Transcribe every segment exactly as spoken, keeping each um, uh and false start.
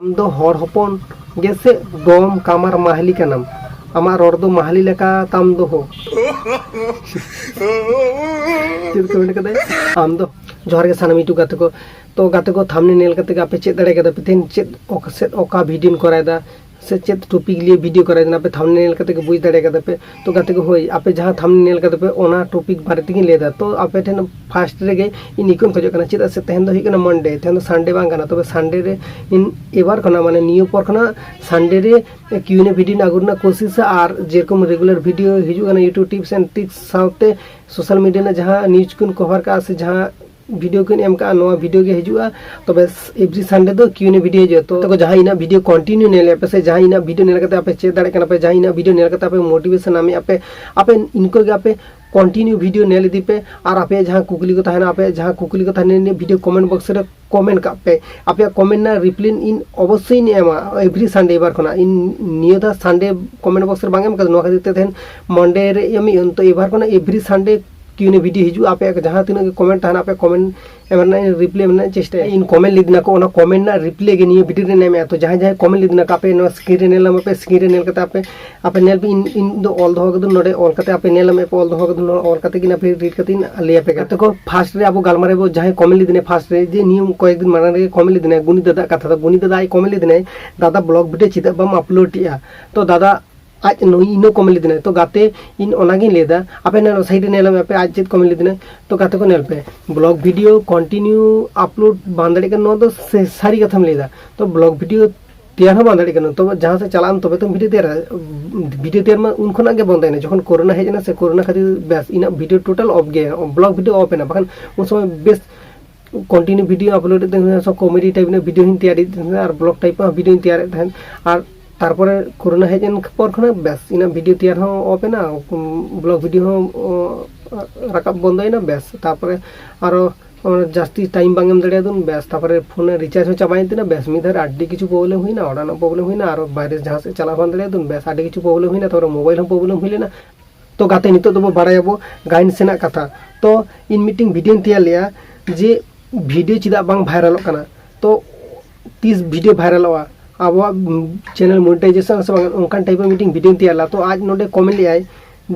ᱟᱢ ᱫᱚ ᱦᱚᱲ ᱦᱚᱯᱚᱱ ᱜᱮᱥᱮ ᱰᱚᱢ ᱠᱟᱢᱟᱨ ᱢᱟᱦᱞᱤ ᱠᱟᱱᱟᱢ? ᱟᱢᱟᱜ ᱨᱚᱲ ᱫᱚ ᱢᱟᱦᱞᱤ ᱞᱮᱠᱟ ᱛᱟᱢ ᱫᱚᱦᱚ᱾ ᱪᱮᱫ ᱠᱚ ᱢᱮᱱ ᱠᱟᱫᱟᱭ? ᱟᱢ ᱫᱚ ᱡᱚᱦᱟᱨ ᱜᱮ ᱥᱟᱱᱟᱢ YouTube ᱜᱟᱛᱮ ᱠᱚ᱾ ᱛᱚ ᱜᱟᱛᱮ ᱠᱚ, ᱛᱷᱟᱢᱵᱱᱮᱞ ᱧᱮᱞ ᱠᱟᱛᱮ ᱜᱮ ᱟᱯᱮ ᱪᱮᱫ ᱫᱟᱲᱮ ᱠᱟᱫᱟ ᱯᱮ ᱛᱮᱦᱮᱧ ᱪᱮᱫ ᱚᱠᱟ ᱥᱮᱫ ᱚᱠᱟ ᱵᱷᱤᱰᱤᱭᱳᱧ ᱠᱚᱨᱟᱣ ᱮᱫᱟ ᱥᱮ ᱪᱮᱫ ᱴᱚᱯᱤᱠ ᱞᱤᱭᱮ ᱵᱷᱤᱰᱤᱭᱳ ᱠᱚᱨᱟᱣ ᱮᱫᱟ, ᱟᱯᱮ ᱛᱷᱟᱢᱵᱱᱮᱞ ᱧᱮᱞ ᱠᱟᱛᱮ ᱜᱮ ᱵᱩᱡᱽ ᱫᱟᱲᱮ ᱠᱟᱫᱟ ᱯᱮ᱾ ᱛᱚ ᱜᱟᱛᱮ ᱠᱚ, ᱦᱳᱭ, ᱟᱯᱮ ᱡᱟᱦᱟᱸ ᱛᱷᱟᱢᱵᱱᱮᱞ ᱧᱮᱞ ᱠᱟᱫᱟ ᱯᱮ ᱚᱱᱟ ᱴᱚᱯᱤᱠ ᱵᱟᱨᱮ ᱛᱮᱜᱮᱧ ᱞᱟᱹᱭ ᱮᱫᱟ᱾ ᱛᱚ ᱟᱯᱮ ᱴᱷᱮᱱ ᱯᱷᱟᱥᱴ ᱨᱮᱜᱮ ᱤᱧ ᱤᱠᱟᱹᱧ ᱠᱷᱚᱡᱚᱜ ᱠᱟᱱᱟ, ᱪᱮᱫᱟᱜ ᱥᱮ ᱛᱮᱦᱮᱧ ᱫᱚ ᱦᱩᱭᱩᱜ ᱠᱟᱱᱟ ᱢᱟᱱᱰᱮ, ᱛᱮᱦᱮᱧ ᱫᱚ ᱥᱟᱱᱰᱮ ᱵᱟᱝ ᱠᱟᱱᱟ, ᱛᱚᱵᱮ ᱥᱟᱱᱰᱮ ᱨᱮ ᱤᱧ ᱮᱵᱟᱨ ᱠᱷᱚᱱᱟᱜ, ᱢᱟᱱᱮ ᱱᱤᱭᱟᱹ ᱯᱚᱨ ᱠᱷᱚᱱᱟᱜ ᱥᱟᱱᱰᱮ ᱨᱮ ᱠᱤᱭᱩ ᱮᱱ ᱮ ᱵᱷᱤᱰᱤᱭᱳ ᱟᱹᱜᱩ ᱨᱮᱱᱟᱜ ᱠᱳᱥᱤᱥᱟ᱾ ᱟᱨ ᱡᱮᱨᱚᱠᱚᱢ ᱨᱮᱜᱩᱞᱟᱨ ᱵᱷᱤᱰᱤᱭᱳ ᱦᱤᱡᱩᱜ ᱠᱟᱱᱟ YouTube tips and tricks ᱥᱟᱶᱛᱮ ᱥᱳᱥᱟᱞ ᱢᱤᱰᱤᱭᱟ ᱨᱮᱱᱟᱜ ᱡᱟᱦᱟᱸ ᱱᱤᱭᱩᱡᱽ ᱠᱚᱧ ᱠᱚᱵᱷᱟᱨ ᱠᱟᱜᱼᱟ ᱥᱮ ᱡᱟᱦᱟᱸ ᱵᱷᱤᱰᱤᱭᱳ ᱠᱚᱧ ᱮᱢ ᱠᱟᱜᱼᱟ, ᱱᱚᱣᱟ ᱵᱷᱤᱰᱤᱭᱳ ᱜᱮ ᱦᱤᱡᱩᱜᱼᱟ᱾ ᱛᱚᱵᱮ every Sunday ᱫᱚ ᱠᱤᱭᱩ ᱮᱱ ᱮ ᱵᱷᱤᱰᱤᱭᱳ ᱦᱤᱡᱩᱜᱼᱟ᱾ ᱛᱚ ᱡᱟᱦᱟᱸ ᱤᱧᱟᱹᱜ ᱵᱷᱤᱰᱤᱭᱳ ᱠᱚᱱᱴᱤᱱᱤᱭᱩ ᱧᱮᱞᱮᱫ ᱯᱮ ᱥᱮ ᱡᱟᱦᱟᱸ ᱤᱧᱟᱹᱜ ᱵᱷᱤᱰᱤᱭᱳ ᱧᱮᱞ ᱠᱟᱛᱮ ᱟᱯᱮ ᱪᱮᱫ ᱫᱟᱲᱮᱭᱟᱜ ᱠᱟᱱᱟ ᱯᱮ, ᱡᱟᱦᱟᱸ ᱤᱧᱟᱹᱜ ᱵᱷᱤᱰᱤᱭᱳ ᱧᱮᱞ ᱠᱟᱛᱮ ᱟᱯᱮ ᱢᱳᱴᱤᱵᱷᱮᱥᱚᱱ ᱧᱟᱢᱮᱫ ᱟᱯᱮ, ᱟᱯᱮ ᱤᱱᱠᱟᱹ ᱜᱮ ᱟᱯᱮ ᱠᱚᱱᱴᱤᱱᱤᱭᱩ ᱵᱷᱤᱰᱤᱭᱳ ᱧᱮᱞ ᱤᱫᱤ ᱯᱮ᱾ ᱟᱨ ᱟᱯᱮᱭᱟᱜ ᱡᱟᱦᱟᱸ ᱠᱩᱠᱞᱤ ᱠᱚ ᱛᱟᱦᱮᱱᱟ, ᱟᱯᱮᱭᱟᱜ ᱡᱟᱦᱟᱸ ᱠᱩᱠᱞᱤ ᱠᱚ ᱛᱟᱦᱮᱱᱟ, ᱱᱤᱭᱟᱹ ᱵᱷᱤᱰᱤᱭᱳ ᱠᱚᱢᱮᱱᱴ ᱵᱚᱠᱥ ᱨᱮ ᱠᱚᱢᱮᱱᱴ ᱠᱟᱜ ᱯᱮ᱾ ᱟᱯᱮᱭᱟᱜ ᱠᱚᱢᱮᱱᱴ ᱨᱮᱱᱟᱜ ᱨᱤᱯᱞᱟᱭ ᱤᱧ ᱚᱵᱚᱥᱥᱳᱭ ᱤᱧ ᱮᱢᱟ every Sunday ᱮᱵᱟᱨ ᱠᱷᱚᱱᱟᱜ᱾ ᱤᱧ ᱱᱤᱭᱟᱹ ᱫᱷᱟᱣ ᱥᱟᱱᱰᱮ ᱠᱚᱢᱮᱱᱴ ᱵᱚᱠᱥ ᱨᱮ ᱵᱟᱝ ᱮᱢ ᱠᱟᱫᱟ, ᱱᱚᱣᱟ ᱠᱷᱟᱹᱛᱤᱨ ᱛᱮ ᱛᱮᱦᱮᱧ ᱢᱟᱱᱰᱮ ᱨᱮ ᱮᱢ ᱦᱩᱭᱩᱜᱼᱟ᱾ ᱛᱚ ᱮᱵᱟᱨ ᱠᱷᱚᱱᱟᱜ every Sunday ᱠᱤᱭᱩ ᱮᱱ ᱮ ᱵᱷᱤᱰᱤᱭᱳ ᱦᱤᱡᱩᱜᱼᱟ᱾ ᱟᱯᱮᱭᱟᱜ ᱡᱟᱦᱟᱸ ᱛᱤᱱᱟᱹᱜ ᱜᱮ ᱠᱚᱢᱮᱱᱴ ᱛᱟᱦᱮᱱᱟ, ᱟᱯᱮ ᱠᱚᱢᱮᱱᱴ ᱮᱢ ᱨᱮᱱᱟᱜ ᱤᱧ ᱨᱤᱯᱞᱟᱭ ᱮᱢ ᱨᱮᱱᱟᱜ ᱤᱧ ᱪᱮᱥᱴᱟᱭᱟ᱾ ᱤᱧ ᱠᱚᱢᱮᱱᱴ ᱞᱮᱫ ᱱᱟᱠᱚ, ᱚᱱᱟ ᱠᱚᱢᱮᱱᱴ ᱨᱮᱱᱟᱜ ᱨᱤᱯᱞᱟᱭ ᱜᱮ ᱱᱤᱭᱟᱹ ᱵᱷᱤᱰᱤᱭᱳ ᱨᱮ ᱮᱢᱮᱜᱼᱟ᱾ ᱛᱚ ᱡᱟᱦᱟᱸᱭ ᱡᱟᱦᱟᱸᱭ ᱠᱚᱢᱮᱱᱴ ᱞᱮᱫ ᱱᱟᱠᱚ, ᱟᱯᱮ ᱱᱚᱣᱟ ᱥᱠᱨᱤᱱ ᱨᱮ ᱧᱮᱞ ᱧᱟᱢ ᱟᱯᱮ, ᱥᱠᱨᱤᱱ ᱨᱮ ᱧᱮᱞ ᱠᱟᱛᱮ ᱟᱯᱮ, ᱟᱯᱮ ᱧᱮᱞ ᱯᱮ, ᱤᱧ, ᱤᱧ ᱫᱚ ᱚᱞ ᱫᱚᱦᱚ ᱠᱟᱫᱟᱹᱧ ᱱᱚᱰᱮ, ᱚᱞ ᱠᱟᱛᱮ ᱟᱯᱮ ᱧᱮᱞ ᱧᱟᱢ ᱯᱮ, ᱚᱞ ᱫᱚᱦᱚ ᱠᱟᱫᱟᱹᱧ ᱱᱚᱰᱮ, ᱚᱞ ᱠᱟᱛᱮ ᱜᱮ ᱱᱟᱯᱮ ᱨᱤᱰ ᱠᱟᱛᱮ ᱤᱧ ᱞᱟᱹᱭ ᱟᱯᱮ ᱠᱟᱱᱟ᱾ ᱛᱚ ᱯᱷᱟᱥᱴ ᱨᱮ ᱟᱵᱚ ᱜᱟᱞᱢᱟᱨᱟᱣ ᱵᱚ, ᱡᱟᱦᱟᱸᱭ ᱠᱚᱢᱮᱱᱴ ᱞᱮᱫ ᱱᱟᱭ ᱯᱷᱟᱥᱴ ᱨᱮ, ᱡᱮ ᱱᱤᱭᱟᱹ ᱠᱚᱭᱮᱠ ᱫᱤᱱ ᱢᱟᱲᱟᱝ ᱨᱮᱜᱮ ᱠᱚᱢᱮᱱᱴ ᱞᱮᱫ ᱱᱟᱭ ᱜᱩᱱᱤ ᱫᱟᱫᱟ ᱠᱟᱛᱷᱟ ᱫᱚ, ᱜᱩᱱᱤ ᱫᱟᱫᱟ ᱟᱡ ᱠᱚᱢᱮᱱᱴ ᱞᱮᱫ ᱱᱟᱭ, "ᱫᱟᱫᱟ ᱵᱞᱚᱜ ᱵᱷᱤᱰᱤᱭᱳ ᱪᱮᱫᱟᱜ ᱵᱟᱢ ᱟᱯᱞᱳᱰ ᱮᱜᱼᱟ?" ᱛᱚ ᱫᱟᱫᱟ ᱟᱡ ᱱᱩᱭ ᱤᱱᱟᱹ ᱠᱚᱢᱮᱱᱴ ᱞᱮᱫ ᱱᱟᱭ᱾ ᱛᱚ ᱜᱟᱛᱮ, ᱤᱧ ᱚᱱᱟᱜᱤᱧ ᱞᱟᱹᱭ ᱮᱫᱟ, ᱟᱯᱮ ᱱᱚᱣᱟ ᱥᱟᱭᱤᱰ ᱨᱮ ᱧᱮᱞ ᱢᱮ, ᱟᱯᱮ ᱟᱡ ᱪᱮᱫ ᱠᱚᱢᱮᱱᱴ ᱞᱮᱫ ᱱᱟᱭ᱾ ᱛᱚ ᱜᱟᱛᱮ ᱠᱚ ᱧᱮᱞ ᱯᱮ, ᱵᱞᱚᱜ ᱵᱷᱤᱰᱤᱭᱳ ᱠᱚᱱᱴᱤᱱᱤᱭᱩ ᱟᱯᱞᱳᱰ ᱵᱟᱝ ᱫᱟᱲᱮᱭᱟᱜ ᱠᱟᱱᱟ, ᱱᱚᱣᱟ ᱫᱚ ᱥᱮ-, ᱥᱟᱹᱨᱤ ᱠᱟᱛᱷᱟᱢ ᱞᱟᱹᱭ ᱮᱫᱟ᱾ ᱛᱚ ᱵᱞᱚᱜ ᱵᱷᱤᱰᱤᱭᱳ ᱛᱮᱭᱟᱨ ᱦᱚᱸ ᱵᱟᱝ ᱫᱟᱲᱮᱭᱟᱜ ᱠᱟᱱᱟ᱾ ᱛᱚᱵᱮ ᱡᱟᱦᱟᱸ ᱥᱮᱫ ᱪᱟᱞᱟᱜ ᱟᱢ ᱛᱚᱵᱮ ᱛᱚᱢ ᱵᱷᱤᱰᱤᱭᱳ ᱛᱮᱭᱟᱨᱟ᱾ ᱵᱷᱤᱰᱤᱭᱳ ᱛᱮᱭᱟᱨ ᱢᱟ ᱩᱱ ᱠᱷᱚᱱᱟᱜ ᱜᱮ ᱵᱚᱱᱫᱚᱭᱮᱱᱟ, ᱡᱚᱠᱷᱚᱱ ᱠᱳᱨᱳᱱᱟ ᱦᱮᱡ ᱮᱱᱟ ᱥᱮ, ᱠᱳᱨᱳᱱᱟ ᱠᱷᱟᱹᱛᱤᱨ ᱵᱮᱥ ᱤᱧᱟᱹᱜ ᱵᱷᱤᱰᱤᱭᱳ ᱴᱳᱴᱟᱞ ᱚᱯᱷ ᱜᱮ, ᱵᱞᱚᱜ ᱵᱷᱤᱰᱤᱭᱳ ᱚᱯᱷ ᱮᱱᱟ᱾ ᱵᱟᱠᱷᱟᱱ ᱩᱱ ᱥᱚᱢᱚᱭ ᱵᱮᱥ ᱠᱚᱱᱴᱤᱱᱤᱭᱩ ᱵᱷᱤᱰᱤᱭᱳ ᱟᱯᱞᱳᱰ ᱮᱫ ᱛᱟᱦᱮᱸ ᱠᱟᱱᱟ, ᱠᱚᱢᱮᱰᱤ ᱴᱟᱭᱤᱯ ᱨᱮᱱᱟᱜ ᱵᱷᱤᱰᱤᱭᱳ ᱦᱚᱸᱧ ᱛᱮᱭᱟᱨᱮᱫ ᱛᱟᱦᱮᱸ ᱠᱟᱱᱟ ᱟᱨ ᱵᱞᱚᱜ ᱴᱟᱭᱤᱯ ᱨᱮᱱᱟᱜ ᱵᱷᱤᱰᱤᱭᱳ ᱦᱚᱸᱧ ᱛᱮᱭᱟᱨᱮᱫ ᱛᱟᱦᱮᱸᱫ᱾ ᱟᱨ ᱛᱟᱨᱯᱚᱨᱮ ᱠᱳᱨᱳᱱᱟ ᱦᱮᱡ ᱮᱱ ᱯᱚᱨ ᱠᱷᱚᱱᱟᱜ ᱵᱮᱥ ᱤᱧᱟᱹᱜ ᱵᱷᱤᱰᱤᱭᱳ ᱛᱮᱭᱟᱨ ᱦᱚᱸ ᱚᱯᱷ ᱮᱱᱟ, ᱵᱞᱚᱜ ᱵᱷᱤᱰᱤᱭᱳ ᱦᱚᱸ, ᱚ, ᱨᱟᱠᱟᱵ ᱵᱚᱱᱫᱚᱭᱮᱱᱟ᱾ ᱵᱮᱥ ᱛᱟᱨᱯᱚᱨᱮ ᱟᱨᱚ ᱚᱱᱟ ᱡᱟᱹᱥᱛᱤ ᱴᱟᱭᱤᱢ ᱵᱟᱝ ᱮᱢ ᱫᱟᱲᱮᱭᱟᱫᱩᱱ, ᱵᱮᱥ, ᱛᱟᱨᱯᱚᱨᱮ ᱯᱷᱳᱱ ᱨᱮ ᱨᱤᱪᱟᱨᱡᱽ ᱦᱚᱸ ᱪᱟᱵᱟᱭᱮᱱ ᱛᱤᱧᱟ, ᱵᱮᱥ, ᱢᱤᱫ ᱫᱷᱟᱣ ᱨᱮ ᱟᱹᱰᱤ ᱠᱤᱪᱷᱩ ᱯᱨᱚᱵᱞᱮᱢ ᱦᱩᱭᱱᱟ, ᱚᱲᱟᱜ ᱨᱮᱱᱟᱜ ᱯᱨᱚᱵᱞᱮᱢ ᱦᱩᱭᱱᱟ, ᱟᱨ ᱵᱟᱭᱨᱮ ᱡᱟᱦᱟᱸ ᱥᱮᱫ ᱪᱟᱞᱟᱣ ᱵᱟᱝ ᱫᱟᱲᱮᱭᱟᱫᱩᱱ, ᱵᱮᱥ, ᱟᱹᱰᱤ ᱠᱤᱪᱷᱩ ᱯᱨᱚᱵᱞᱮᱢ ᱦᱩᱭᱱᱟ, ᱛᱟᱨᱯᱚᱨᱮ ᱢᱳᱵᱟᱭᱤᱞ ᱦᱚᱸ ᱯᱨᱚᱵᱞᱮᱢ ᱦᱩᱭ ᱞᱮᱱᱟ᱾ ᱛᱚ ᱜᱟᱛᱮ, ᱱᱤᱛᱚᱜ ᱫᱚᱵᱚ ᱵᱟᱲᱟᱭᱟᱵᱚ ᱜᱟᱭᱤᱱᱥ ᱨᱮᱱᱟᱜ ᱠᱟᱛᱷᱟ᱾ ᱛᱚ ᱤᱧ ᱢᱤᱫᱴᱮᱱ ᱵᱷᱤᱰᱤᱭᱳᱧ ᱛᱮᱭᱟᱨ ᱞᱮᱜᱼᱟ ᱡᱮ ᱵᱷᱤᱰᱤᱭᱳ ᱪᱮᱫᱟᱜ ᱵᱟᱝ ᱵᱷᱟᱭᱨᱟᱞᱚᱜ ᱠᱟᱱᱟ᱾ ᱛᱚ ᱛᱤᱥ ᱵᱷᱤᱰᱤᱭᱳ ᱵᱷᱟᱭᱨᱟᱞᱚᱜᱼᱟ, ᱟᱵᱚᱣᱟᱜ ᱪᱮᱱᱮᱞ ᱢᱚᱱᱤᱴᱟᱭᱡᱮᱥᱚᱱ ᱥᱮ ᱵᱟᱝ, ᱚᱱᱠᱟᱱ ᱴᱟᱭᱤᱯ ᱢᱤᱫᱴᱤᱝ ᱵᱷᱤᱰᱤᱭᱳᱧ ᱛᱮᱭᱟᱨ ᱞᱮᱫᱟ᱾ ᱛᱚ ᱟᱡ ᱱᱚᱰᱮ ᱠᱚᱢᱮᱱᱴ ᱞᱮᱫᱟᱭ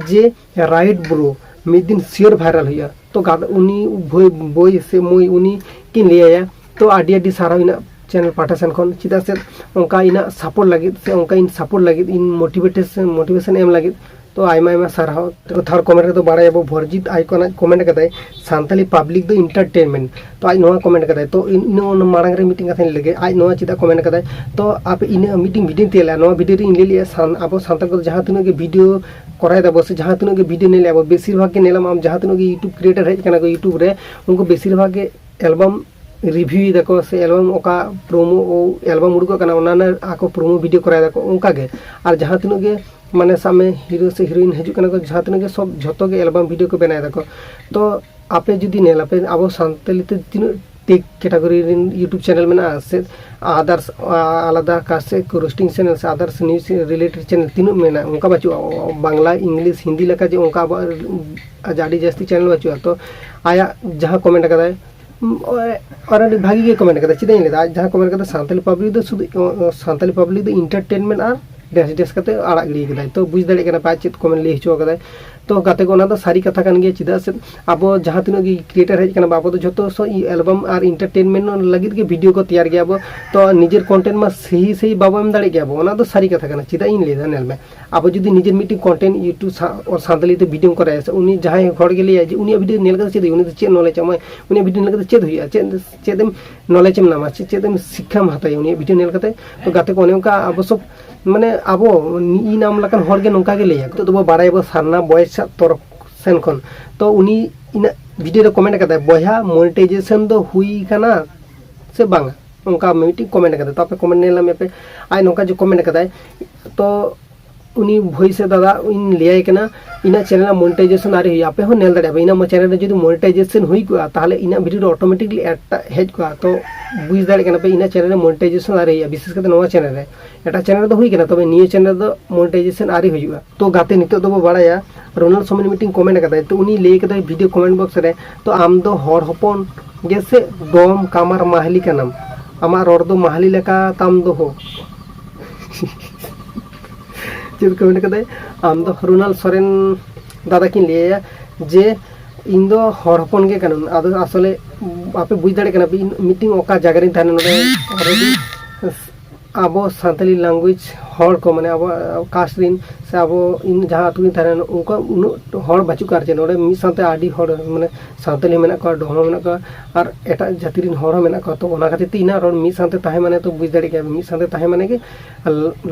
ᱡᱮ, "ᱨᱟᱭᱤᱴ ᱵᱨᱳ, ᱢᱤᱫ ᱫᱤᱱ ᱥᱤᱭᱳᱨ ᱵᱷᱟᱭᱨᱟᱞ ᱦᱩᱭᱩᱜᱼᱟ᱾" ᱛᱚ ᱜᱟᱛᱮ ᱩᱱᱤ ᱵᱷᱳᱭ ᱵᱳᱭ ᱥᱮ ᱢᱳᱭ ᱩᱱᱤ ᱠᱤᱱ ᱞᱟᱹᱭᱟᱭᱟ᱾ ᱛᱚ ᱟᱹᱰᱤ ᱟᱹᱰᱤ ᱥᱟᱨᱦᱟᱣ ᱤᱧᱟᱹᱜ ᱪᱮᱱᱮᱞ ᱯᱟᱦᱴᱟ ᱥᱮᱱ ᱠᱷᱚᱱ, ᱪᱮᱫᱟᱜ ᱥᱮ ᱚᱱᱠᱟ ᱤᱧᱟᱹᱜ ᱥᱟᱯᱳᱨᱴ ᱞᱟᱹᱜᱤᱫ ᱥᱮ ᱚᱱᱠᱟ ᱤᱧ ᱥᱟᱯᱳᱨᱴ ᱞᱟᱹᱜᱤᱫ, ᱤᱧ ᱢᱳᱴᱤᱵᱷᱮᱴᱮᱥᱚᱱ ᱢᱳᱴᱤᱵᱷᱮᱥᱚᱱ ᱮᱢ ᱞᱟᱹᱜᱤᱫ᱾ ᱛᱚ ᱟᱭᱢᱟ ᱟᱭᱢᱟ ᱥᱟᱨᱦᱟᱣ᱾ ᱛᱚ ᱛᱷᱟᱨᱰ ᱠᱚᱢᱮᱱᱴ ᱨᱮᱫᱚ ᱵᱟᱲᱟᱭᱟᱵᱚ ᱵᱷᱚᱨᱡᱤᱛ ᱟᱭᱠᱚᱱ ᱟᱡ ᱠᱚᱢᱮᱱᱴ ᱠᱟᱫᱟᱭ, "ᱥᱟᱱᱛᱟᱞᱤ ᱯᱟᱵᱽᱞᱤᱠ ᱫᱚ ᱤᱱᱴᱟᱨᱴᱮᱱᱢᱮᱱᱴ᱾" ᱛᱚ ᱟᱡ ᱱᱚᱣᱟ ᱠᱚᱢᱮᱱᱴ ᱠᱟᱫᱟᱭ᱾ ᱛᱚ ᱤᱧ ᱤᱱᱟᱹ ᱚᱱᱟ ᱢᱟᱲᱟᱝ ᱨᱮ ᱢᱤᱫᱴᱮᱱ ᱠᱟᱛᱷᱟᱧ ᱞᱟᱹᱭ ᱞᱮᱜᱮ, ᱟᱡ ᱱᱚᱣᱟ ᱪᱮᱫᱟᱜ ᱠᱚᱢᱮᱱᱴ ᱠᱟᱫᱟᱭ᱾ ᱛᱚ ᱟᱯᱮ ᱤᱱᱟᱹ ᱢᱤᱫᱴᱮᱱ ᱵᱷᱤᱰᱤᱭᱳᱧ ᱛᱮᱭᱟᱨ ᱞᱮᱜᱼᱟ, ᱱᱚᱣᱟ ᱵᱷᱤᱰᱤᱭᱳ ᱨᱮ ᱤᱧ ᱞᱟᱹᱭ ᱞᱮᱜᱼᱟ, ᱥᱟᱱ ᱟᱵᱚ ᱥᱟᱱᱛᱟᱲ ᱠᱚᱫᱚ ᱡᱟᱦᱟᱸ ᱛᱤᱱᱟᱹᱜ ᱜᱮ ᱵᱷᱤᱰᱤᱭᱳ ᱠᱚᱨᱟᱣ ᱫᱟᱵᱚ ᱥᱮ ᱡᱟᱦᱟᱸ ᱛᱤᱱᱟᱹᱜ ᱜᱮ ᱵᱷᱤᱰᱤᱭᱳ ᱧᱮᱞ ᱟᱵᱚ, ᱵᱮᱥᱤᱨ ᱵᱷᱟᱜᱽ ᱜᱮ ᱧᱮᱞᱟᱢ ᱟᱢ ᱡᱟᱦᱟᱸ ᱛᱤᱱᱟᱹᱜ ᱜᱮ ᱭᱩᱴᱩᱵᱽ ᱠᱨᱤᱭᱮᱴᱟᱨ ᱦᱮᱡ ᱠᱟᱱᱟ ᱠᱚ ᱭᱩᱴᱩᱵᱽ ᱨᱮ, ᱩᱱᱠᱩ ᱵᱮᱥᱤᱨ ᱵᱷᱟᱜᱽ ᱜᱮ ᱮᱞᱵᱟᱢ ᱨᱤᱵᱷᱤᱭᱩᱭ ᱫᱟᱠᱚ ᱥᱮ ᱮᱞᱵᱟᱢ ᱚᱠᱟ ᱯᱨᱳᱢᱳ ᱮᱞᱵᱟᱢ ᱩᱰᱩᱠᱚᱜ ᱠᱟᱱᱟ ᱚᱱᱟ ᱨᱮᱱᱟᱜ ᱟᱠᱚ ᱯᱨᱳᱢᱳ ᱵᱷᱤᱰᱤᱭᱳ ᱠᱚᱨᱟᱣ ᱫᱟᱠᱚ ᱚᱱᱠᱟ ᱜᱮ᱾ ᱟᱨ ᱡᱟᱦᱟᱸ ᱛᱤᱱᱟᱹᱜ ᱜᱮ ᱢᱟᱱᱮ ᱥᱟᱵ ᱢᱮ ᱦᱤᱨᱳ ᱥᱮ ᱦᱤᱨᱳᱭᱤᱱ ᱦᱤᱡᱩᱜ ᱠᱟᱱᱟ ᱠᱚ, ᱡᱟᱦᱟᱸ ᱛᱤᱱᱟᱹᱜ ᱜᱮ ᱥᱚᱵ ᱡᱷᱚᱛᱚ ᱜᱮ ᱮᱞᱵᱟᱢ ᱵᱷᱤᱰᱤᱭᱳ ᱠᱚ ᱵᱮᱱᱟᱣ ᱫᱟᱠᱚ᱾ ᱛᱚ ᱟᱯᱮ ᱡᱩᱫᱤ ᱧᱮᱞ ᱟᱯᱮ ᱟᱵᱚ ᱥᱟᱱᱛᱟᱞᱤ ᱛᱮ ᱛᱤᱱᱟᱹᱜ ᱴᱮᱠ ᱠᱮᱴᱟᱜᱚᱨᱤ ᱨᱮᱱ ᱭᱩᱴᱩᱵᱽ ᱪᱮᱱᱮᱞ ᱢᱮᱱᱟᱜᱼᱟ ᱥᱮ ᱟᱫᱟᱨᱥ ᱟᱞᱟᱫᱟ ᱠᱟᱥᱮ ᱨᱳᱥᱴᱤᱝ ᱪᱮᱱᱮᱞ ᱥᱮ ᱟᱫᱟᱨᱥ ᱱᱤᱭᱩᱡᱽ ᱨᱤᱞᱮᱴᱮᱰ ᱪᱮᱱᱮᱞ ᱛᱤᱱᱟᱹᱜ ᱢᱮᱱᱟᱜᱼᱟ, ᱚᱱᱠᱟ ᱵᱟᱹᱪᱩᱜᱼᱟ᱾ ᱵᱟᱝᱞᱟ, ᱤᱝᱞᱤᱥ, ᱦᱤᱱᱫᱤ ᱞᱮᱠᱟ ᱡᱮ ᱚᱱᱠᱟ ᱟᱵᱚᱣᱟᱜ ᱟᱹᱰᱤ ᱡᱟᱹᱥᱛᱤ ᱪᱮᱱᱮᱞ ᱵᱟᱹᱪᱩᱜᱼᱟ᱾ ᱛᱚ ᱟᱭᱟᱜ ᱡᱟᱦᱟᱸ ᱠᱚᱢᱮᱱᱴ ᱠᱟᱫᱟᱭ, ᱩᱢ, ᱚ-, ᱟᱨ ᱟᱹᱰᱤ ᱵᱷᱟᱜᱤ ᱜᱮ ᱠᱚᱢᱮᱱᱴ ᱠᱟᱫᱟ᱾ ᱪᱮᱫᱟᱜ ᱤᱧ ᱞᱟᱹᱭᱫᱟ, ᱟᱡ ᱡᱟᱦᱟᱸ ᱠᱚᱢᱮᱱᱴ ᱠᱟᱫᱟ, ᱥᱟᱱᱛᱟᱞᱤ ᱯᱟᱵᱽᱞᱤᱠ ᱫᱚ ᱥᱩᱫᱷᱩ, ᱚ, ᱚ, ᱥᱟᱱᱛᱟᱞᱤ ᱯᱟᱵᱽᱞᱤᱠ ᱫᱚ ᱤᱱᱴᱟᱨᱴᱮᱱᱢᱮᱱᱴ ᱟᱨ ᱰᱮᱥ ᱰᱮᱥ ᱠᱟᱛᱮ ᱟᱲᱟᱜ ᱜᱤᱰᱤ ᱠᱟᱫᱟᱭ᱾ ᱛᱚ ᱵᱩᱡᱽ ᱫᱟᱲᱮᱭᱟᱜ ᱠᱟᱱᱟ ᱯᱮ ᱟᱡ ᱪᱮᱫ ᱠᱚᱢᱮᱱᱴ ᱞᱟᱹᱭ ᱦᱚᱪᱚ ᱠᱟᱫᱟᱭ᱾ ᱛᱚ ᱜᱟᱛᱮ ᱠᱚ, ᱚᱱᱟ ᱫᱚ ᱥᱟᱹᱨᱤ ᱠᱟᱛᱷᱟ ᱠᱟᱱ ᱜᱮᱭᱟ᱾ ᱪᱮᱫᱟᱜ ᱥᱮ ᱟᱵᱚ ᱡᱟᱦᱟᱸ ᱛᱤᱱᱟᱹᱜ ᱜᱮ ᱠᱨᱤᱭᱮᱴᱟᱨ ᱦᱮᱡ ᱠᱟᱱᱟ ᱵᱚ, ᱟᱵᱚ ᱫᱚ ᱡᱷᱚᱛᱚ ᱥᱚ ᱮᱞᱵᱟᱢ ᱟᱨ ᱤᱱᱴᱟᱨᱴᱮᱱᱢᱮᱱᱴ ᱞᱟᱹᱜᱤᱫ ᱜᱮ ᱵᱷᱤᱰᱤᱭᱳ ᱠᱚ ᱛᱮᱭᱟᱨ ᱜᱮᱭᱟ ᱵᱚ᱾ ᱛᱚ ᱱᱤᱡᱮᱨ ᱠᱚᱱᱴᱮᱱᱴ ᱢᱟ ᱥᱟᱹᱦᱤ ᱥᱟᱹᱦᱤ ᱵᱟᱵᱚ ᱮᱢ ᱫᱟᱲᱮᱭᱟᱜ ᱜᱮᱭᱟ ᱵᱚ, ᱚᱱᱟ ᱫᱚ ᱥᱟᱹᱨᱤ ᱠᱟᱛᱷᱟ ᱠᱟᱱᱟ᱾ ᱪᱮᱫᱟᱜ ᱤᱧ ᱞᱟᱹᱭᱫᱟ, ᱧᱮᱞ ᱢᱮ, ᱟᱵᱚ ᱡᱩᱫᱤ ᱱᱤᱡᱮᱨ ᱢᱤᱫᱴᱤᱡ ᱠᱚᱱᱴᱮᱱᱴ ᱭᱩᱴᱩᱵᱽ ᱥᱟ-, ᱥᱟᱱᱛᱟᱲᱤ ᱛᱮ ᱵᱷᱤᱰᱤᱭᱳᱢ ᱠᱚᱨᱟᱣᱟ ᱥᱮ, ᱩᱱᱤ ᱡᱟᱦᱟᱸᱭ ᱦᱚᱲ ᱜᱮ ᱞᱟᱹᱭᱟᱭ ᱡᱮ ᱩᱱᱤᱭᱟᱜ ᱵᱷᱤᱰᱤᱭᱳ ᱧᱮᱞ ᱠᱟᱛᱮ ᱪᱮᱫ ᱦᱩᱭᱩᱜᱼᱟ, ᱩᱱᱤᱭᱟᱜ ᱵᱷᱤᱰᱤᱭᱳ ᱧᱮᱞ ᱠᱟᱛᱮ ᱪᱮᱫ ᱦᱩᱭᱩᱜᱼᱟ, ᱪᱮᱫ, ᱪᱮᱫ ᱮᱢ ᱱᱚᱞᱮᱡᱽ ᱮᱢ ᱧᱟᱢᱟ, ᱪᱮᱫ, ᱪᱮᱫ ᱮᱢ ᱥᱤᱠᱠᱷᱟᱢ ᱦᱟᱛᱟᱣᱟ ᱩᱱᱤᱭᱟᱜ ᱵᱷᱤᱰᱤᱭᱳ ᱧᱮᱞ ᱠᱟᱛᱮ? ᱛᱚ ᱜᱟᱛᱮ ᱠᱚ, ᱚᱱᱮ ᱚᱱᱠᱟ ᱟᱵᱚ ᱥᱚᱵ, ᱢᱟᱱᱮ, ᱟᱵᱚ ᱤᱧ ᱟᱢ ᱞᱮᱠᱟᱱ ᱦᱚᱲ ᱜᱮ ᱱᱚᱝᱠᱟ ᱜᱮ ᱞᱟᱹᱭᱟ᱾ ᱱᱤᱛᱚᱜ ᱫᱚᱵᱚ ᱵᱟᱲᱟᱭᱟᱵᱚ ᱥᱟᱨᱱᱟ ᱵᱚᱭᱮᱥ ᱛᱚᱨᱚᱯ ᱥᱮᱱ ᱠᱷᱚᱱ᱾ ᱛᱚ ᱩᱱᱤ ᱤᱱᱟᱹᱜ ᱵᱷᱤᱰᱤᱭᱳ ᱨᱮ ᱠᱚᱢᱮᱱᱴ ᱠᱟᱫᱟᱭ, "ᱵᱚᱭᱦᱟ, ᱢᱚᱱᱤᱴᱟᱭᱡᱮᱥᱚᱱ ᱫᱚ ᱦᱩᱭ ᱠᱟᱱᱟ ᱥᱮ ᱵᱟᱝᱟ?" ᱚᱱᱠᱟ ᱢᱤᱫᱴᱤᱡ ᱠᱚᱢᱮᱱᱴ ᱠᱟᱫᱟᱭ᱾ ᱛᱚ ᱟᱯᱮ ᱠᱚᱢᱮᱱᱴ ᱧᱮᱞ ᱢᱮᱯᱮ, ᱟᱡ ᱱᱚᱝᱠᱟ ᱡᱮ ᱠᱚᱢᱮᱱᱴ ᱠᱟᱫᱟᱭ᱾ ᱛᱚ ᱩᱱᱤ ᱵᱷᱟᱹᱭ ᱥᱮ ᱫᱟᱫᱟ, ᱤᱧ ᱞᱟᱹᱭᱟᱭ ᱠᱟᱱᱟ, ᱤᱧᱟᱹᱜ ᱪᱮᱱᱮᱞ ᱨᱮᱱᱟᱜ ᱢᱚᱱᱤᱴᱟᱭᱡᱮᱥᱚᱱ ᱟᱹᱣᱨᱤ ᱦᱩᱭᱩᱜᱼᱟ᱾ ᱟᱯᱮ ᱦᱚᱸ ᱧᱮᱞ ᱫᱟᱲᱮᱭᱟᱜᱼᱟ ᱯᱮ, ᱤᱧᱟᱹᱜ ᱪᱮᱱᱮᱞ ᱨᱮ ᱡᱩᱫᱤ ᱢᱚᱱᱤᱴᱟᱭᱡᱮᱥᱚᱱ ᱦᱩᱭ ᱠᱚᱜᱼᱟ, ᱛᱟᱦᱚᱞᱮ ᱤᱧᱟᱹᱜ ᱵᱷᱤᱰᱤᱭᱳ ᱨᱮ ᱚᱴᱳᱢᱮᱴᱤᱠᱞᱤ ᱮᱰ ᱴᱟᱜ ᱦᱮᱡ ᱠᱚᱜᱼᱟ᱾ ᱛᱚ ᱵᱩᱡᱽ ᱫᱟᱲᱮᱭᱟᱜ ᱠᱟᱱᱟ ᱯᱮ, ᱤᱧᱟᱹᱜ ᱪᱮᱱᱮᱞ ᱨᱮ ᱢᱚᱱᱤᱴᱟᱭᱡᱮᱥᱚᱱ ᱟᱹᱣᱨᱤ ᱦᱩᱭᱩᱜᱼᱟ, ᱵᱤᱥᱮᱥ ᱠᱟᱛᱮ ᱱᱚᱣᱟ ᱪᱮᱱᱮᱞ ᱨᱮ᱾ ᱮᱴᱟᱜ ᱪᱮᱱᱮᱞ ᱨᱮᱫᱚ ᱦᱩᱭ ᱠᱟᱱᱟ, ᱛᱚᱵᱮ ᱱᱤᱭᱟᱹ ᱪᱮᱱᱮᱞ ᱨᱮᱫᱚ ᱢᱚᱱᱤᱴᱟᱭᱡᱮᱥᱚᱱ ᱟᱹᱣᱨᱤ ᱦᱩᱭᱩᱜᱼᱟ᱾ ᱛᱚ ᱜᱟᱛᱮ, ᱱᱤᱛᱚᱜ ᱫᱚᱵᱚ ᱵᱟᱲᱟᱭᱟ ᱨᱳᱱᱟᱞᱰ ᱥᱚᱢᱤᱱ ᱢᱤᱫᱴᱤᱝ ᱠᱚᱢᱮᱱᱴ ᱠᱟᱫᱟᱭ᱾ ᱛᱚ ᱩᱱᱤ ᱞᱟᱹᱭ ᱠᱟᱫᱟᱭ ᱵᱷᱤᱰᱤᱭᱳ ᱠᱚᱢᱮᱱᱴ ᱵᱚᱠᱥ ᱨᱮ, "ᱛᱚ ᱟᱢ ᱫᱚ ᱦᱚᱲ ᱦᱚᱯᱚᱱ ᱜᱮ ᱥᱮ ᱰᱚᱢ ᱠᱟᱢᱟᱨ ᱢᱟᱦᱞᱤ ᱠᱟᱱᱟᱢ?" ᱟᱢᱟᱜ ᱨᱚᱲ ᱫᱚ ᱢᱟᱦᱟᱞᱤ ᱞᱮᱠᱟ ᱛᱟᱢ ᱫᱚᱦᱚ᱾ ᱪᱮᱫ ᱠᱚ ᱢᱮᱱ ᱠᱟᱫᱟᱭ? ᱟᱢ ᱫᱚ ᱨᱩᱱᱟᱞ ᱥᱚᱨᱮᱱ ᱫᱟᱫᱟ ᱠᱤᱱ ᱞᱟᱹᱭᱟ ᱡᱮ ᱤᱧ ᱫᱚ ᱦᱚᱲ ᱦᱚᱯᱚᱱ ᱜᱮ ᱠᱟᱹᱱᱟᱹᱧ᱾ ᱟᱫᱚ ᱟᱥᱚᱞᱮ ᱟᱯᱮ ᱵᱩᱡᱽ ᱫᱟᱲᱮᱭᱟᱜ ᱠᱟᱱᱟ ᱯᱮ, ᱤᱧ ᱢᱤᱫᱴᱤᱱ ᱚᱠᱟ ᱡᱟᱭᱜᱟ ᱨᱤᱧ ᱛᱟᱦᱮᱱᱟ ᱱᱚᱰᱮ already ᱟᱵᱚ ᱥᱟᱱᱛᱟᱞᱤ language ᱦᱚᱲ ᱠᱚ, ᱢᱟᱱᱮ ᱟᱵᱚᱣᱟᱜ caste ᱨᱤᱱ ᱥᱮ ᱟᱵᱚ ᱤᱧ ᱡᱟᱦᱟᱸ ᱟᱹᱛᱩ ᱨᱤᱧ ᱛᱟᱦᱮᱱᱟ ᱚᱱᱠᱟ ᱩᱱᱟᱹᱜ ᱦᱚᱲ ᱵᱟᱹᱪᱩᱜ ᱠᱚᱣᱟ᱾ ᱟᱨ ᱪᱮᱫ ᱱᱚᱰᱮ ᱢᱤᱫ ᱥᱟᱶᱛᱮ ᱟᱹᱰᱤ ᱦᱚᱲ, ᱢᱟᱱᱮ ᱥᱟᱱᱛᱟᱞᱤ ᱢᱮᱱᱟᱜ ᱠᱚᱣᱟ, ᱰᱚᱦᱚ ᱢᱮᱱᱟᱜ ᱠᱚᱣᱟ, ᱟᱨ ᱮᱴᱟᱜ ᱡᱟᱹᱛᱤ ᱨᱤᱱ ᱦᱚᱲ ᱦᱚᱸ ᱢᱮᱱᱟᱜ ᱠᱚᱣᱟ᱾ ᱛᱚ ᱚᱱᱟ ᱠᱷᱟᱹᱛᱤᱨ ᱛᱮ ᱤᱧᱟᱹᱜ ᱨᱚᱲ ᱢᱤᱫ ᱥᱟᱶᱛᱮ ᱛᱟᱦᱮᱸ ᱢᱟᱱᱮ ᱛᱚ ᱵᱩᱡᱽ ᱫᱟᱲᱮᱭᱟᱜ ᱜᱮᱭᱟ, ᱢᱤᱫ ᱥᱟᱶᱛᱮ ᱛᱟᱦᱮᱸ ᱢᱟᱱᱮ ᱜᱮ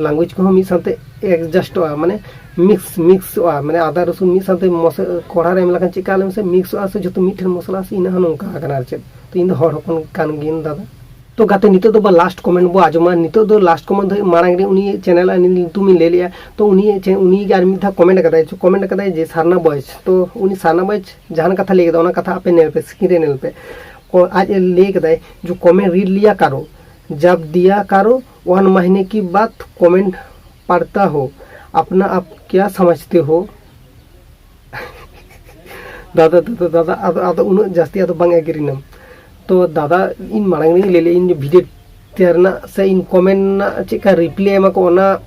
language ᱠᱚᱦᱚᱸ ᱢᱤᱫ ᱥᱟᱶᱛᱮ adjustᱚᱜᱼᱟ, ᱢᱟᱱᱮ mix, mixᱚᱜᱼᱟ, ᱢᱟᱱᱮ ᱟᱫᱟ ᱨᱚᱥᱩᱱ ᱢᱤᱫ ᱥᱟᱶᱛᱮ ᱢᱚᱥ-, ᱠᱚᱲᱦᱟ ᱨᱮ ᱮᱢ ᱞᱮᱠᱷᱟᱱ ᱪᱮᱫᱠᱟ ᱞᱟᱹᱭ ᱢᱮᱥᱮ, mixᱚᱜᱼᱟ ᱥᱮ ᱡᱚᱛᱚ ᱢᱤᱫ ᱴᱷᱮᱱ ᱢᱚᱥᱞᱟ ᱥᱮ ᱤᱱᱟᱹ ᱦᱚᱸ ᱱᱚᱝᱠᱟ ᱟᱠᱟᱱᱟ᱾ ᱟᱨ ᱪᱮᱫ, ᱛᱚ ᱤᱧ ᱫᱚ ᱦᱚᱲ ᱦᱚᱯᱚᱱ ᱠᱟᱱ ᱜᱤᱭᱟᱹᱧ ᱫᱟᱫᱟ᱾ ᱛᱚ ᱜᱟᱛᱮ, ᱱᱤᱛᱚᱜ ᱫᱚ ᱵᱟ last comment ᱵᱚ ᱟᱸᱡᱚᱢᱟ᱾ ᱱᱤᱛᱚᱜ ᱫᱚ last comment ᱫᱚ ᱢᱟᱲᱟᱝ ᱨᱮ ᱩᱱᱤ channel ᱟᱜ ᱧᱩᱛᱩᱢ ᱤᱧ ᱞᱟᱹᱭ ᱞᱮᱜᱼᱟ᱾ ᱛᱚ ᱩᱱᱤ ᱪᱮ-, ᱩᱱᱤ ᱜᱮ ᱟᱨ ᱢᱤᱫ ᱫᱷᱟᱣ comment ᱟᱠᱟᱫᱟᱭ, comment ᱟᱠᱟᱫᱟᱭ ᱡᱮ ᱥᱟᱨᱱᱟ ᱵᱚᱭᱮᱥ᱾ ᱛᱚ ᱩᱱᱤ ᱥᱟᱨᱱᱟ ᱵᱚᱭᱮᱥ ᱡᱟᱦᱟᱱ ᱠᱟᱛᱷᱟ ᱞᱟᱹᱭ ᱠᱮᱫᱟ, ᱚᱱᱟ ᱠᱟᱛᱷᱟ ᱟᱯᱮ ᱧᱮᱞ ᱯᱮ, screen ᱨᱮ ᱧᱮᱞ ᱯᱮ᱾ ᱠᱚ-, ᱟᱡ ᱮ ᱞᱟᱹᱭ ᱠᱮᱫᱟᱭ ᱡᱮ comment read लिया करो, जब दिया करो, वन महीने की बात comment पढ़ता हो, अपना आप क्या समझते हो? ᱫᱟᱫᱟ, ᱫᱟᱫᱟ, ᱫᱟᱫᱟ, ᱟᱫᱚ, ᱟᱫᱚ ᱩᱱᱟᱹᱜ ᱡᱟᱹᱥᱛᱤ ᱟᱫᱚ ᱵᱟᱝ ᱮᱜᱽᱨᱤᱱᱟᱢ᱾ ᱛᱚ ᱫᱟᱫᱟ, ᱤᱧ ᱢᱟᱲᱟᱝ ᱨᱤᱧ ᱞᱟᱹᱭ ᱞᱮᱫ, ᱤᱧ ᱵᱷᱤᱰᱤᱭᱳ ᱛᱮᱭᱟᱨ ᱨᱮᱱᱟᱜ ᱥᱮ ᱤᱧ comment ᱨᱮᱱᱟᱜ ᱪᱮᱫ ᱞᱮᱠᱟ reply ᱮᱢᱟ ᱠᱚ, ᱚᱱᱟ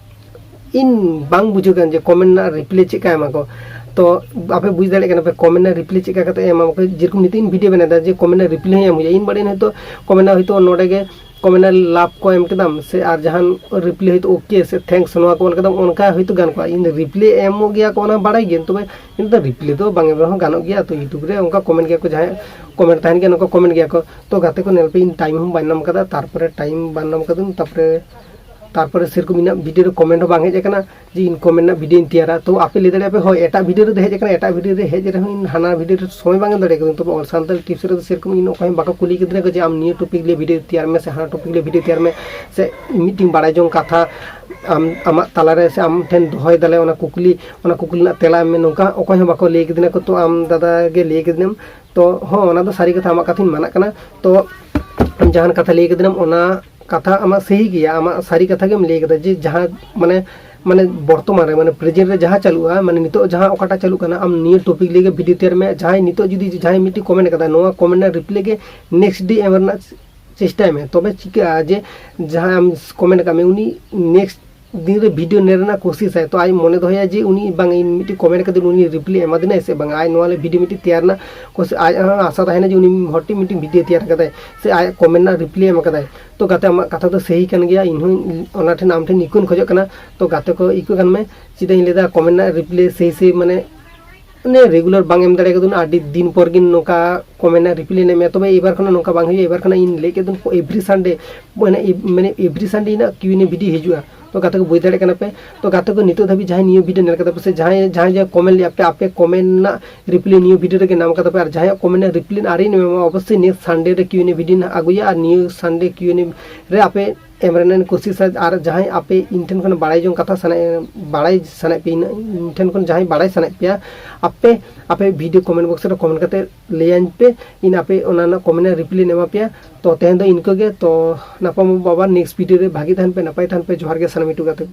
ᱤᱧ ᱵᱟᱝ ᱵᱩᱡᱷᱟᱹᱜ ᱠᱟᱱ ᱡᱮ comment ᱨᱮᱱᱟᱜ reply ᱪᱮᱫ ᱞᱮᱠᱟ ᱮᱢᱟ ᱠᱚ᱾ ᱛᱚ ᱟᱯᱮ ᱵᱩᱡᱽ ᱫᱟᱲᱮᱭᱟᱜ ᱠᱟᱱᱟ ᱯᱮ comment ᱨᱮᱱᱟᱜ reply ᱪᱮᱫ ᱞᱮᱠᱟ ᱠᱟᱛᱮ ᱮᱢᱟ ᱠᱚ᱾ ᱡᱮᱨᱚᱠᱚᱢ ᱱᱤᱛᱚᱜ ᱤᱧ ᱵᱷᱤᱰᱤᱭᱳ ᱵᱮᱱᱟᱣ ᱮᱫᱟ ᱡᱮ comment ᱨᱮᱱᱟᱜ reply ᱦᱚᱸ ᱮᱢ ᱦᱩᱭᱩᱜᱼᱟ, ᱤᱧ ᱵᱟᱲᱟᱭᱟ ᱦᱚᱭᱛᱳ comment ᱨᱮᱱᱟᱜ reply ᱦᱚᱸ ᱮᱢ ᱦᱩᱭᱩᱜᱼᱟ, ᱤᱧ ᱵᱟᱲᱟᱭᱟ ᱦᱚᱭᱛᱳ ᱱᱚᱰᱮ ᱜᱮ comment ᱨᱮᱱᱟᱜ love ᱠᱚ ᱮᱢ ᱠᱮᱫᱟᱢ ᱥᱮ ᱟᱨ ᱡᱟᱦᱟᱱ reply ᱦᱚᱭᱛᱳ okay ᱥᱮ thanks ᱱᱚᱣᱟ ᱠᱚ ᱚᱞ ᱠᱮᱫᱟᱢ, ᱚᱱᱠᱟ ᱦᱚᱭᱛᱳ ᱜᱟᱱ ᱠᱚᱜᱼᱟ᱾ ᱤᱧ reply ᱮᱢᱚᱜ ᱜᱮᱭᱟ ᱠᱚ, ᱚᱱᱟ ᱵᱟᱲᱟᱭ ᱜᱤᱭᱟᱹᱧ, ᱛᱚᱵᱮ ᱤᱧ ᱫᱚ reply ᱫᱚ ᱵᱟᱝ ᱮᱢ ᱨᱮᱦᱚᱸ ᱜᱟᱱᱚᱜ ᱜᱮᱭᱟ᱾ ᱛᱚ YouTube ᱨᱮ ᱚᱱᱠᱟ comment ᱜᱮᱭᱟ ᱠᱚ, ᱡᱟᱦᱟᱸᱭ comment ᱛᱟᱦᱮᱱ ᱜᱮᱭᱟ ᱱᱚᱝᱠᱟ comment ᱜᱮᱭᱟ ᱠᱚ᱾ ᱛᱚ ᱜᱟᱛᱮ ᱠᱚ ᱧᱮᱞ ᱯᱮ, ᱤᱧ time ᱦᱚᱸ ᱵᱟᱹᱧ ᱧᱟᱢ ᱠᱟᱫᱟ, ᱛᱟᱨᱯᱚᱨᱮ time ᱵᱟᱝ ᱧᱟᱢ ᱠᱟᱫᱟᱹᱧ, ᱛᱟᱨᱯᱚᱨᱮ, ᱛᱟᱨᱯᱚᱨᱮ ᱥᱮᱨᱚᱠᱚᱢ ᱤᱧᱟᱹᱜ ᱵᱷᱤᱰᱤᱭᱳ ᱨᱮ comment ᱦᱚᱸ ᱵᱟᱝ ᱦᱮᱡ ᱟᱠᱟᱱᱟ ᱡᱮ ᱤᱧ comment ᱨᱮᱱᱟᱜ ᱵᱷᱤᱰᱤᱭᱳᱧ ᱛᱮᱭᱟᱨᱟ᱾ ᱛᱚ ᱟᱯᱮ ᱞᱟᱹᱭ ᱫᱟᱲᱮᱭᱟᱜᱼᱟ ᱯᱮ, ᱦᱳᱭ ᱮᱴᱟᱜ ᱵᱷᱤᱰᱤᱭᱳ ᱨᱮᱫᱚ ᱦᱮᱡ ᱟᱠᱟᱱᱟ, ᱮᱴᱟᱜ ᱵᱷᱤᱰᱤᱭᱳ ᱨᱮ ᱦᱮᱡ ᱨᱮᱦᱚᱸ ᱤᱧ ᱦᱟᱱᱟ ᱵᱷᱤᱰᱤᱭᱳ ᱨᱮ ᱥᱚᱢᱚᱭ ᱵᱟᱝ ᱮᱢ ᱫᱟᱲᱮ ᱠᱟᱹᱫᱟᱹᱧ᱾ ᱛᱚᱵᱮ All Santali Tips ᱨᱮᱫᱚ ᱥᱮᱨᱚᱠᱚᱢ ᱤᱧ ᱚᱠᱚᱭ ᱦᱚᱸ ᱵᱟᱠᱚ ᱠᱩᱞᱤ ᱠᱟᱫᱤᱧᱟ ᱡᱮ ᱟᱢ ᱱᱤᱭᱟᱹ topic ᱞᱤᱭᱮ ᱵᱷᱤᱰᱤᱭᱳ ᱛᱮᱭᱟᱨ ᱢᱮ ᱥᱮ ᱦᱟᱱᱟ topic ᱞᱤᱭᱮ ᱵᱷᱤᱰᱤᱭᱳ ᱛᱮᱭᱟᱨ ᱢᱮ ᱥᱮ ᱢᱤᱫᱴᱤᱱ ᱵᱟᱲᱟᱭ ᱡᱚᱝ ᱠᱟᱛᱷᱟ ᱟᱢ, ᱟᱢᱟᱜ ᱛᱟᱞᱟᱨᱮ ᱥᱮ ᱟᱢ ᱴᱷᱮᱱ ᱫᱚᱦᱚᱭ ᱫᱟᱞᱮ ᱚᱱᱟ ᱠᱩᱠᱞᱤ, ᱚᱱᱟ ᱠᱩᱠᱞᱤ ᱨᱮᱱᱟᱜ ᱛᱮᱞᱟ ᱮᱢ ᱢᱮ, ᱱᱚᱝᱠᱟ ᱚᱠᱚᱭ ᱦᱚᱸ ᱵᱟᱠᱚ ᱞᱟᱹᱭ ᱠᱟᱫᱤᱧᱟ ᱠᱚ᱾ ᱛᱚ ᱟᱢ ᱫᱟᱫᱟ ᱜᱮ ᱞᱟᱹᱭ ᱠᱟᱫᱤᱧᱟᱢ᱾ ᱛᱚ ᱦᱚᱸ, ᱚᱱᱟ ᱫᱚ ᱥᱟᱹᱨᱤ ᱠᱟᱛᱷᱟ, ᱟᱢᱟᱜ ᱠᱟᱛᱷᱟᱧ ᱢᱟᱱᱟᱜ ᱠᱟᱱᱟ᱾ ᱛᱚ ᱡᱟᱦᱟᱱ ᱠᱟᱛᱷᱟ ᱞᱟᱹᱭ ᱠᱟᱫᱤᱧᱟᱢ, ᱚᱱᱟ ᱠᱟᱛᱷᱟ ᱟᱢᱟᱜ ᱥᱟᱹᱦᱤ ᱜᱮᱭᱟ, ᱟᱢᱟᱜ ᱥᱟᱹᱨᱤ ᱠᱟᱛᱷᱟ ᱜᱮᱢ ᱞᱟᱹᱭ ᱠᱟᱫᱟ ᱡᱮ ᱡᱟᱦᱟᱸ ᱢᱟᱱᱮ, ᱢᱟᱱᱮ ᱵᱚᱨᱛᱚᱢᱟᱱ ᱨᱮ, ᱢᱟᱱᱮ present ᱨᱮ ᱡᱟᱦᱟᱸ ᱪᱟᱹᱞᱩᱜᱼᱟ, ᱢᱟᱱᱮ ᱱᱤᱛᱚᱜ ᱡᱟᱦᱟᱸ ᱚᱠᱟᱴᱟᱜ ᱪᱟᱹᱞᱩᱜ ᱠᱟᱱᱟ, ᱟᱢ ᱱᱤᱭᱟᱹ topic ᱞᱟᱹᱭ ᱜᱮ ᱵᱷᱤᱰᱤᱭᱳ ᱛᱮᱭᱟᱨ ᱢᱮ᱾ ᱡᱟᱦᱟᱸᱭ ᱱᱤᱛᱚᱜ ᱡᱩᱫᱤ ᱡᱟᱦᱟᱸᱭ ᱢᱤᱫᱴᱤᱡ comment ᱟᱠᱟᱫᱟ, ᱱᱚᱣᱟ comment ᱨᱮᱱᱟᱜ reply ᱜᱮ next day ᱮᱢ ᱨᱮᱱᱟᱜ ᱪᱮᱥᱴᱟᱭ ᱢᱮ, ᱛᱚᱵᱮ ᱪᱤᱠᱟᱹᱜᱼᱟ ᱡᱮ ᱡᱟᱦᱟᱸᱭ ᱟᱢ ᱠᱚᱢᱮᱱᱴ ᱟᱠᱟᱫ ᱢᱮ, ᱩᱱᱤ ᱱᱮᱠᱥᱴ ᱫᱤᱱ ᱨᱮ ᱵᱷᱤᱰᱤᱭᱳ ᱧᱮᱞ ᱨᱮᱱᱟᱜ ᱠᱳᱥᱤᱥᱟᱭ, ᱛᱚ ᱟᱡ ᱢᱚᱱᱮ ᱫᱚᱦᱚᱭᱟ ᱡᱮ ᱩᱱᱤ ᱵᱟᱝ, ᱤᱧ ᱢᱤᱫᱴᱤᱡ ᱠᱚᱢᱮᱱᱴ ᱠᱟᱛᱮ ᱩᱱᱤ ᱨᱤᱯᱞᱟᱭ ᱮᱢᱟ ᱫᱤᱧᱟᱭ ᱥᱮ ᱵᱟᱝ, ᱟᱡ ᱱᱚᱣᱟ ᱞᱟᱹᱜᱤᱫ ᱵᱷᱤᱰᱤᱭᱳ ᱢᱤᱫᱴᱤᱡ ᱛᱮᱭᱟᱨ ᱨᱮᱱᱟᱜ ᱠᱳᱥᱤᱥ, ᱟᱡ ᱦᱚᱸ ᱟᱥᱟ ᱛᱟᱦᱮᱱᱟ ᱡᱮ ᱩᱱᱤ ᱦᱚᱲ ᱴᱷᱮᱱ ᱢᱤᱫᱴᱤᱡ ᱵᱷᱤᱰᱤᱭᱳ ᱛᱮᱭᱟᱨ ᱠᱟᱫᱟᱭ ᱥᱮ ᱟᱡ ᱠᱚᱢᱮᱱᱴ ᱨᱮᱱᱟᱜ ᱨᱤᱯᱞᱟᱭ ᱮᱢ ᱠᱟᱫᱟᱭ᱾ ᱛᱚ ᱜᱟᱛᱮ, ᱟᱢᱟᱜ ᱠᱟᱛᱷᱟ ᱫᱚ ᱥᱟᱹᱦᱤ ᱠᱟᱱ ᱜᱮᱭᱟ, ᱤᱧ ᱦᱚᱸ ᱚᱱᱟ ᱴᱷᱮᱱ ᱟᱢ ᱴᱷᱮᱱ ᱤᱠᱟᱹᱧ ᱠᱷᱚᱡᱚᱜ ᱠᱟᱱᱟ᱾ ᱛᱚ ᱜᱟᱛᱮ ᱠᱚ, ᱤᱠᱟᱹ ᱠᱟᱱ ᱢᱮ, ᱪᱮᱫᱟᱜ ᱤᱧ ᱞᱟᱹᱭᱫᱟ ᱠᱚᱢᱮᱱᱴ ᱨᱮᱱᱟᱜ ᱨᱤᱯᱞᱟᱭ ᱥᱟᱹᱦᱤ ᱥᱟᱹᱦᱤ ᱢᱟᱱᱮ ᱢᱟᱱᱮ ᱨᱮᱜᱩᱞᱟᱨ ᱵᱟᱝ ᱮᱢ ᱫᱟᱲᱮ ᱠᱟᱫᱟ, ᱟᱹᱰᱤ ᱫᱤᱱ ᱯᱚᱨ ᱜᱮ ᱱᱚᱝᱠᱟ ᱠᱚᱢᱮᱱᱴ ᱨᱮᱱᱟᱜ ᱨᱤᱯᱞᱟᱭ ᱮᱢ ᱮᱢᱟ᱾ ᱛᱚᱵᱮ ᱮᱵᱟᱨ ᱠᱷᱚᱱᱟᱜ ᱱᱚᱝᱠᱟ ᱵᱟᱝ ᱦᱩᱭᱩᱜᱼᱟ, ᱮᱵᱟᱨ ᱠᱷᱚᱱᱟᱜ ᱤᱧ ᱞᱟᱹᱭ ᱠᱮᱫ ᱫᱚ ᱮᱵᱨᱤ ᱥᱟᱱᱰᱮ ᱢᱟᱱᱮ ᱮᱵ- ᱢᱟᱱᱮ ᱮᱵᱨᱤ ᱥᱟᱱᱰᱮ ᱨᱮᱱᱟᱜ ᱠᱤᱭᱩ ᱮᱱ ᱮ ᱵᱷᱤᱰᱤᱭᱳ ᱦᱤᱡᱩᱜᱼᱟ᱾ ᱛᱚ ᱜᱟᱛᱮ ᱠᱚ, ᱵᱩᱡᱽ ᱫᱟᱲᱮᱭᱟᱜ ᱠᱟᱱᱟ ᱯᱮ? ᱛᱚ ᱜᱟᱛᱮ ᱠᱚ, ᱱᱤᱛᱚᱜ ᱫᱷᱟᱹᱵᱤᱡ ᱡᱟᱦᱟᱸᱭ ᱱᱤᱭᱟᱹ ᱵᱷᱤᱰᱤᱭᱳ ᱧᱮᱞ ᱠᱟᱫᱟ ᱯᱮ ᱥᱮ ᱡᱟᱦᱟᱸᱭ ᱡᱟᱦᱟᱸᱭ ᱡᱟᱦᱟᱸ ᱠᱚᱢᱮᱱᱴ ᱞᱮᱫᱼᱟ ᱯᱮ, ᱟᱯᱮ ᱠᱚᱢᱮᱱᱴ ᱨᱮᱱᱟᱜ ᱨᱤᱯᱞᱟᱭ ᱱᱤᱭᱟᱹ ᱵᱷᱤᱰᱤᱭᱳ ᱨᱮᱜᱮ ᱧᱟᱢ ᱠᱟᱫᱟ ᱯᱮ᱾ ᱟᱨ ᱡᱟᱦᱟᱸᱭᱟᱜ ᱠᱚᱢᱮᱱᱴ ᱨᱮᱱᱟᱜ ᱨᱤᱯᱞᱟᱭ ᱟᱹᱣᱨᱤ ᱧᱟᱢᱚᱜᱼᱟ, ᱚᱵᱚᱥᱥᱳᱭ ᱱᱮᱠᱥᱴ ᱥᱟᱱᱰᱮ ᱨᱮ ᱠᱤᱭᱩ ᱮᱱ ᱮ ᱵᱷᱤᱰᱤᱭᱳ ᱱᱟᱦᱟᱜ ᱟᱹᱜᱩᱭᱟ᱾ ᱟᱨ ᱱᱤᱭᱟᱹ ᱥᱟᱱᱰᱮ ᱠᱤᱭᱩ ᱮᱱ ᱮ ᱨᱮ ᱟᱯᱮ ᱮᱢ ᱨᱮᱱᱟᱜ ᱠᱳᱥᱤᱥᱟ᱾ ᱟᱨ ᱡᱟᱦᱟᱸᱭ ᱟᱯᱮ ᱤᱧ ᱴᱷᱮᱱ ᱠᱷᱚᱱ ᱵᱟᱲᱟᱭ ᱡᱚᱝ ᱠᱟᱛᱷᱟ ᱥᱟᱱᱟᱭ ᱵᱟᱲᱟᱭ ᱥᱟᱱᱟᱭᱮᱫ ᱯᱮ, ᱤᱧ ᱴᱷᱮᱱ ᱠᱷᱚᱱ ᱡᱟᱦᱟᱸᱭ ᱵᱟᱲᱟᱭ ᱥᱟᱱᱟᱭᱮᱫ ᱯᱮᱭᱟ, ᱟᱯᱮ ᱟᱯᱮ ᱵᱷᱤᱰᱤᱭᱳ ᱠᱚᱢᱮᱱᱴ ᱵᱚᱠᱥ ᱨᱮ ᱠᱚᱢᱮᱱᱴ ᱠᱟᱛᱮ ᱞᱟᱹᱭᱟᱹᱧ ᱯᱮ, ᱤᱧ ᱟᱯᱮ ᱚᱱᱟ ᱨᱮᱱᱟᱜ ᱠᱚᱢᱮᱱᱴ ᱨᱮᱱᱟᱜ ᱨᱤᱯᱞᱟᱭ ᱤᱧ ᱮᱢᱟ ᱯᱮᱭᱟ᱾ ᱛᱚ ᱛᱮᱦᱮᱧ ᱫᱚ ᱤᱱᱠᱟᱹ ᱜᱮ᱾ ᱛᱚ ᱧᱟᱯᱟᱢ ᱟᱵᱚ ᱟᱵᱟᱨ ᱱᱮᱠᱥᱴ ᱵᱷᱤᱰᱤᱭᱳ ᱨᱮ᱾ ᱵᱷᱟᱜᱮ ᱛᱟᱦᱮᱱ ᱯᱮ, ᱱᱟᱯᱟᱭ ᱛᱟᱦᱮᱱ ᱯᱮ᱾ ᱡᱚᱦᱟᱨ ᱜᱮ ᱥᱟᱱᱟᱢ ᱴᱩ ᱜᱟᱛᱮ ᱠᱚ᱾